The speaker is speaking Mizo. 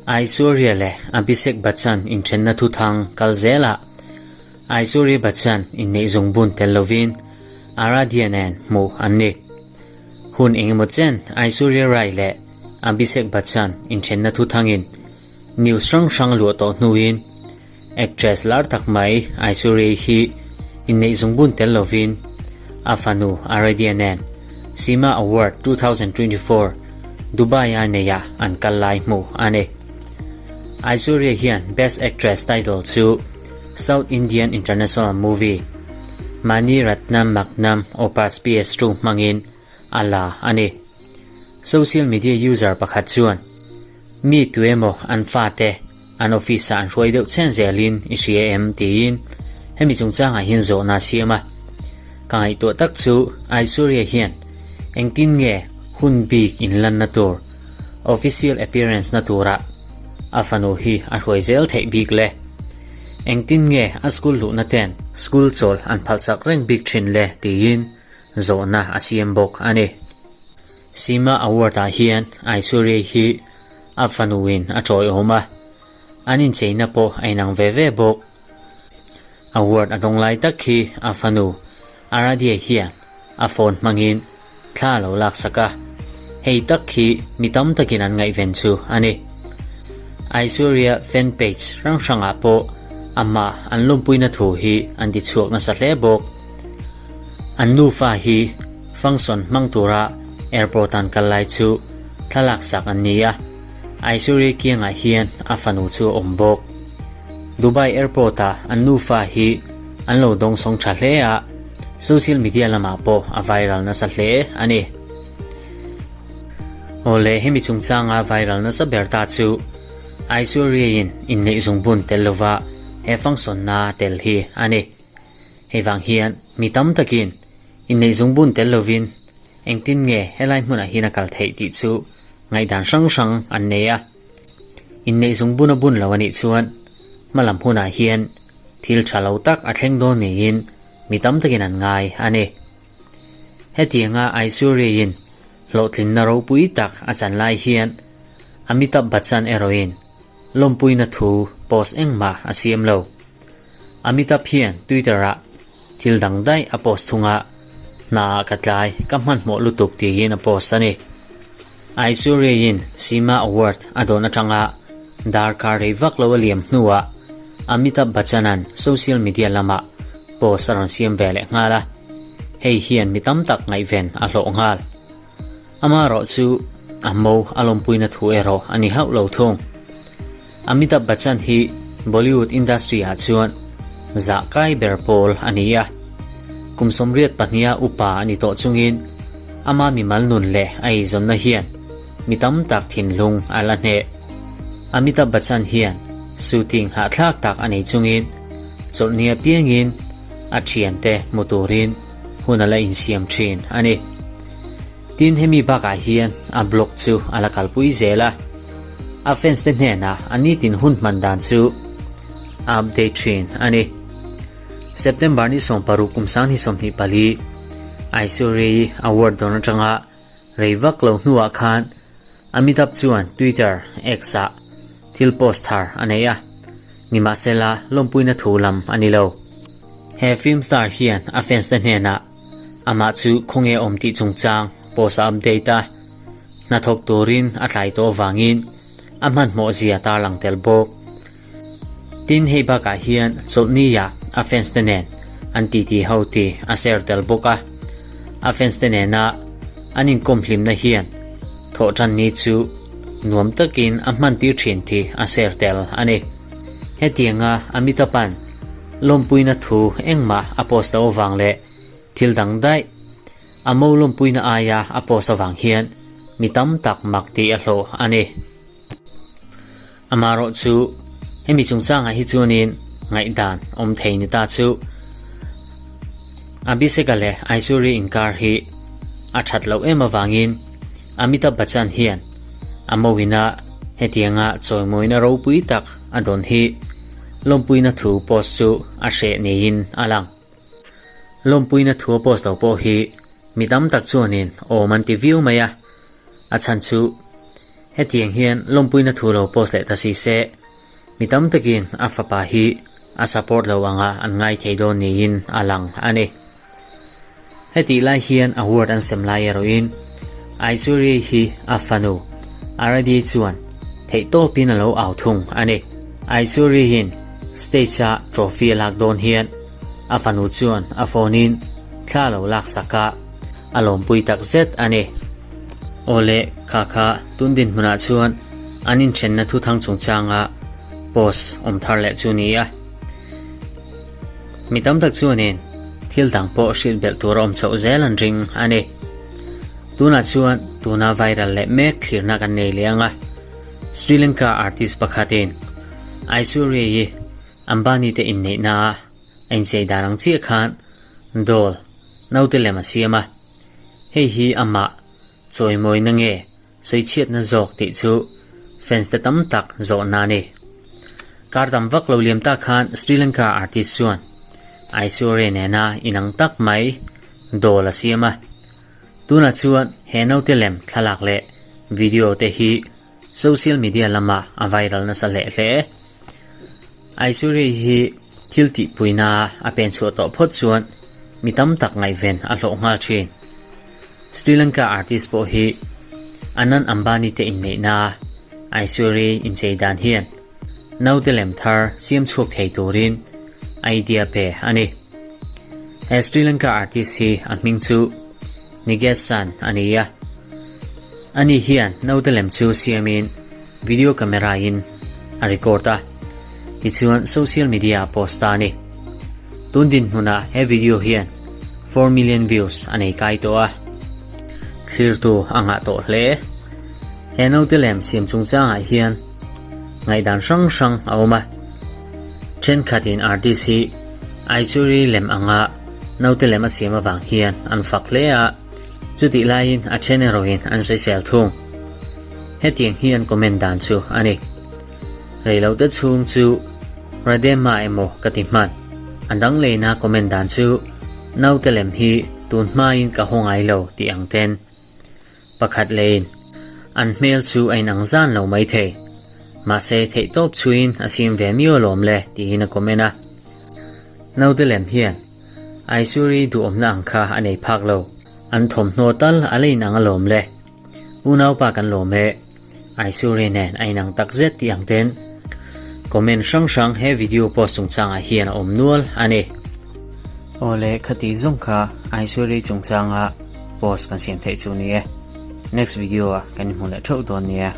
Aishwarya leh Abhishek Bachchan inthenna thuthang kal zelah Aishwarya Bachchan inneih zungbun tel lovin Aradhya nen hmuh an ni. Hun engemaw chen Aishwarya Rai leh Abhishek Bachchan inthenna thuthangin news hrang hrang luah tawh hnuin Actress lar tak mai Aishwarya hi inneih zungbun tel lovin a fanu Aradhya nen SIIMA Award 2024 Dubai-a neia an kal lai hmuh a ni. Aishwarya hian Best Actress title chu South Indian International Movie Mani Ratnam Magnum Opus PS2 hmangin a la a ni. Social media user pakhat chuan mi tuemaw an fate an office-ah an hruai deuh chhen zelin i hria em tiin hemi chungchangah hian zawhna a siam a. Ka ngaihtuah tak chu Aishwarya hian engtin nge hun bik inlanna tur, official appearance na turah a fanu hi a hruai zel theih bik le? Engtin nge a school luhna ten school chawl an phalsak reng bik thin le tiin zawhna a siam bawk a ni. SIIMA Award-ah hian Aishwarya hi a fanuin a tawiawm a, an incheina pawh a inang ve ve bawk. Award a dawng lai tak hi a fanu Aradhya hian a phone hmangin thla a lo laksak a, hei tak hi mi tam takin an ngaihven chu a ni. Aishwarya fan page hrang hrangah pawh amah an lawmpuina thu hi an ti chhuak nasa hle bawk. An nufa hi function hmang tura airport an kal lai chu thlalak sak an ni a, Aishwarya kiangah hian a fanu chu a awm bawk. Dubai airport ah an nufa hi an lo dawngsawng tha hle a, social media lamah pawh a viral nasa hle a ni. Awle hemi chungchanga viral nasa ber ta chu Aishwarya-in inneih zungbun tel lova he function na tel hi a ni. Hei vang hian mi tam takin inneih zungbun tel lovin engtin nge helai hmunah hian a kal theih tih chu ngaihdan hrang hrang an nei a. Inneih zungbun a bun lo a nih chuan hmalam hunah hian thil tha lo tak a thleng dawn niin mi tam takin an ngai a ni. Hetianga Aishwarya-in hlawhtlinna ropui tak a chan lai hian Amitabh Bachchan erawhin lawmpuina thu post engmah a siam lo. Amitabh hian Twitter-ah thil dang daih a post thung a, Hna ah ka tlai, ka hmanhmawh lutuk tiin a post a ni. Aishwarya-in SIIMA Award a dawn atanga darkar rei vak lo a liam hnuah Amitabh Bachchan-a'n social media lamah post a rawn siam ve leh nghal a, hei hian mi tam tak ngaihven a hlawh nghal. Amaherawh chu a mo a lawmpuina thu erawh a ni hauh lo thung. Amitabh Bachchan hi Bollywood industry ah chuan zah kai ber pawl a ni a. Kum 82 a upa a ni tawh chungin ama mimal nun leh a eizawnna hian mi tam tak thinlung a la hneh. Amitabh Bachchan hian shooting hahthlak tak a nei chungin chawlhni apiangin a thiante hmu turin hun a la insiam thin a ni. Tin hemi bakah hian a blog chu a la kalpui zel a, a fans te hnenah a nitin hun hman dan chu a update thin a ni. September ni 16 kum 2024 Aishwarya Award dawn atanga rei vak lo hnuah khan Amitabh chuan Twitter, X, ah thil post thar a nei a, nimahsela lawmpuina thu lam a ni lo. He film star hian a fans te hnenah Amah chu khawnge awm tih chungchang post a update a, hnathawk turin a tlai tawh avangin a hmanhmawh zia tarlang tel bawk. Tin, hei bakah hian chawlhnia a fans te nen an titi ho tih a share tel bawk a, a fans te nena an inkawm hlimna hian thawhtanni chu nuam takin a hmantir thin tih a share tel a ni. Hetianga Amitabh-a'n Lawmpuina thu engmah a post loh avang leh thil dang daih a mo lawmpuina aia a post avang hian mi tam tak mak tih a hlawh a ni. Amaherawh chu hemi chungchangah hi chuanin ngaihdan awm thei ni ta chu Abhishek-a leh Aishwarya inkar hi a that loh em avangin Amitabh Bachchan hian a mawina hetianga chawimawina ropui tak a dawn hi Lawmpuina thu post chu a hreh niin a lang. Lawmpuina thu a post lo pawh hi mi tam tak chuanin awm an ti viau mai a. A chhan chu hetiang hian lawmpuina thu lo post leh ta si se, mi tam takin a fapa hi a support lo anga an ngai thei dawn niin a lang a ni. Hetih lai hian award an sem lai erawhin Aishwarya hi a fanu Aradhya chuan theihtawpin a lo au thung a ni. Aishwarya-in stage-a trophy a lak dawn hian a fanu chuan a phone-in thla a lo laksak a, a lawmpui tak zet a ni. Awle, kha kha tun dinhmunah chuan an inthenna thuthang chungchanga post awm thar leh chu ni a. Mi tam tak chuanin thil dang pawh hrilh belh tur a awm chhoh zel an ring a ni. Tunah chuan tuna viral leh mek thlirna kan nei leh ang a, Sri Lanka artist pakhatin Aishwarya hi Ambani te inneihna a a inchei dan ang chiah khan doll naute lem a siam a, hei hi amah chawimawina nge Sawichhiatna zawk tih chu fans te tam tak zawhna a ni. Kar tam vak lo liam tak khan Sri Lanka artist chuan Aishwarya nena inang tak mai dawl a siam a. Tunah chuan he naute lem thlalak leh video te hi social media lamah a viral nasa hle hle. Aishwarya hi thil tihpuina a pen chhuah tawh phawt chuan mi tam tak ngaihven a hlawh nghal thin. Sri Lanka artist pawh hi Anand Ambani te inneihna Aishwarya inchei dan hian naute lem thar siam chhuak thei turin idea pe a ni. He Sri Lanka artist hi a hming chu Nigesh San a ni a. Ani hian naute lem chu siamin video camera in a record a, tichuan social media a post ta a ni. Tun dinhmunah he video hian 4 million views a nei kai tawh a, thlirtu a ngah tawh hle. He naute lem siam chungchangah hian ngaihdan hrang hrang a awm a, thenkhatin artist hi Aichuri lem anga naute lem a siam avang hian an fak hle a, Chutih laiin a then erawhin an sawisel thung. Hetiang hi an comment dan chu a ni. Reilote chhung chu Radema emaw ka ti hman. A dang leina comment dan chu naute lem hi tun hmain ka haw ngai lo tih ang ten. Pakhat leiin an hmel chu a inang zan lo maithei. Mahse theihtawp chhuin a siam ve miau alawm le tiin a comment a. Naute lem hian Aishuri duhawmna ang kha a nei phak lo. An thawmhnaw tal a la inang alawm le. Unaupa kan lawm e. Aishuri nen a inang tak zet tih ang ten comment hrang hrang he video post chungchangah hian a awm nual a ni. Awle khati zawng kha Aishuri chungchanga post kan siam theih chu ni e. Next video ah kan inhmu leh theuh dawn nia.